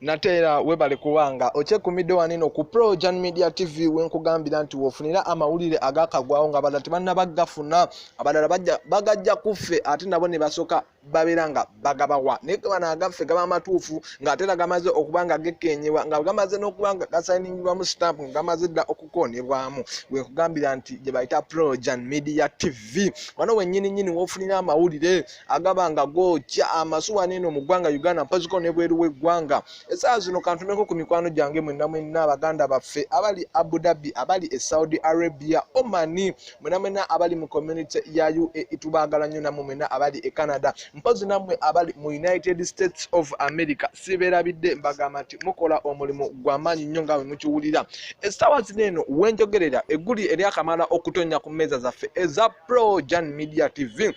Nate era webale kubanga okyekumidde wanino ku Projan Media TV, wenkugambira nti wofunira amawulire agakagwawo nga abalala tebannabagafuna, abalala bagajja kuffe ate nabo ne basooka babeera nga bagabawa. Naye bano agaffe gaba matuufu ng'ate era gamaze okuba nga gekkeenyebwa, nga gamaze n'okuba nga gasayiningibwamu stamp, nga gamaze dda okukoonebwamu. Wenkugambira nti gye bayita Projan Media TV, wano wennyini nnyini wofunira amawulire agaba nga gookya amasuwa neno mu ggwanga Uganda, mpoziko n'ebweru w'eggwanga. Essaawa zino kantumeko ku mikwano gyange mwenna mwenna, abaganda baffe abali Abu Dhabi, abali e Saudi Arabia, Omani, mwenna mwenna abali mu community ya UAE, tubaagala nnyo. Nammwe mwenna abali e Canada, mpozi nammwe abali mu United States of America, sibeerabidde. Mbagamba nti mukola omulimu gw'amaanyi nnyo nga bwe mukiwulira. Essaawa zino eno wenjogerera, egguli eryakamala okutonya ku mmeeza zaffe eza Projan Media TV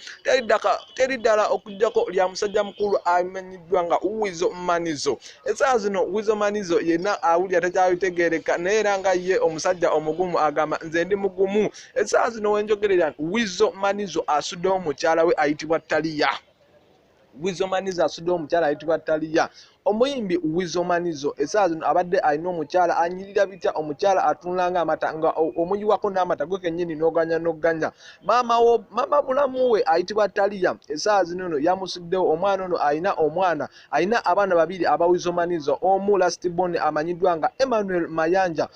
teri ddala okuggyako lya musajja mukulu amanyiddwa nga Weasel Manizo. Essaawa zino Weasel Manizo yenna awulira takyabitegeereka, naye era nga ye omusajja omugumu agamba, "Nze ndi mugumu." Essaawa zino wenjogerera, Weasel Manizo asuddewo mukyala we ayitibwa Taliya. Weasel Manizo asuddewo omukyala ayitibwa Taliya. Omuyimbi Weasel Manizo essaawa zino abadde alina omukyala anyirira bitya, omukyala atunula nga amata, nga omuyiwako n'amata gwe kennyini n'oganya n'oganya. Maama bulamu we ayitibwa Taliya, essaawa zino eno yamusuddewo omwana ono. Alina omwana, alina abaana babiri aba Weasel Manizo, omu last born amanyiddwa nga Emmanuel Mayanja,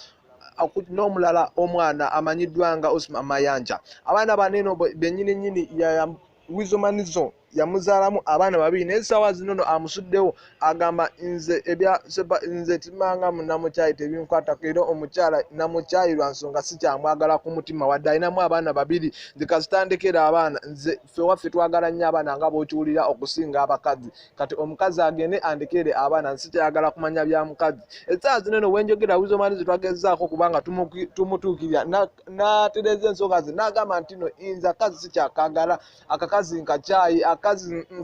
n'omulala omwana amanyiddwa nga Osman Mayanja. Abaana baneno bennyini nnyini Weasel Manizo yamuzaalamu abaana babiri, naye essaawa zino no amusuddewo. Agamba, "Nze ebya nze timanga namukyayi tebinkwatako, era omukyala namukyayi lwa nsonga sikyamwagala ku mutima, wadde alinamu abaana babiri. Nze kasitandekera abaana. Nze ffe waffe twagala nnyo abaana nga bw'okiwulira okusinga abakazi. Kati omukazi agende andekere abaana, nsikyayagala kumanya bya mukazi." Essaawa zino eno wenjogera, Weasel Manizo twagezaako kubanga tumutuukirira, n'atereeza ensonga ze, n'agamba nti no nze akazi sikyakagala, akakazi nkakyayi, akazi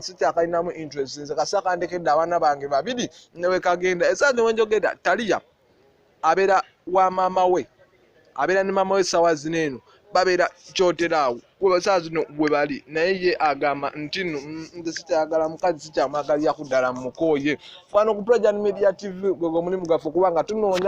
sikyakalinamu interest, nze kasita kandekedde abaana bange babiri newekagenda. Essaawa zino wenjogera, Taliya abeera wa maama we, abeera ne maama we. Essaawa zino eno babeera Kyotera awo, saawa zino we bali. Naye ye agamba nti nno nze sikyayagala mukazi, sikyamwagalira ddala, mukooye. Wano ku Projan Media TV gwegwe omulimu gwaffe kubanga tunoonya.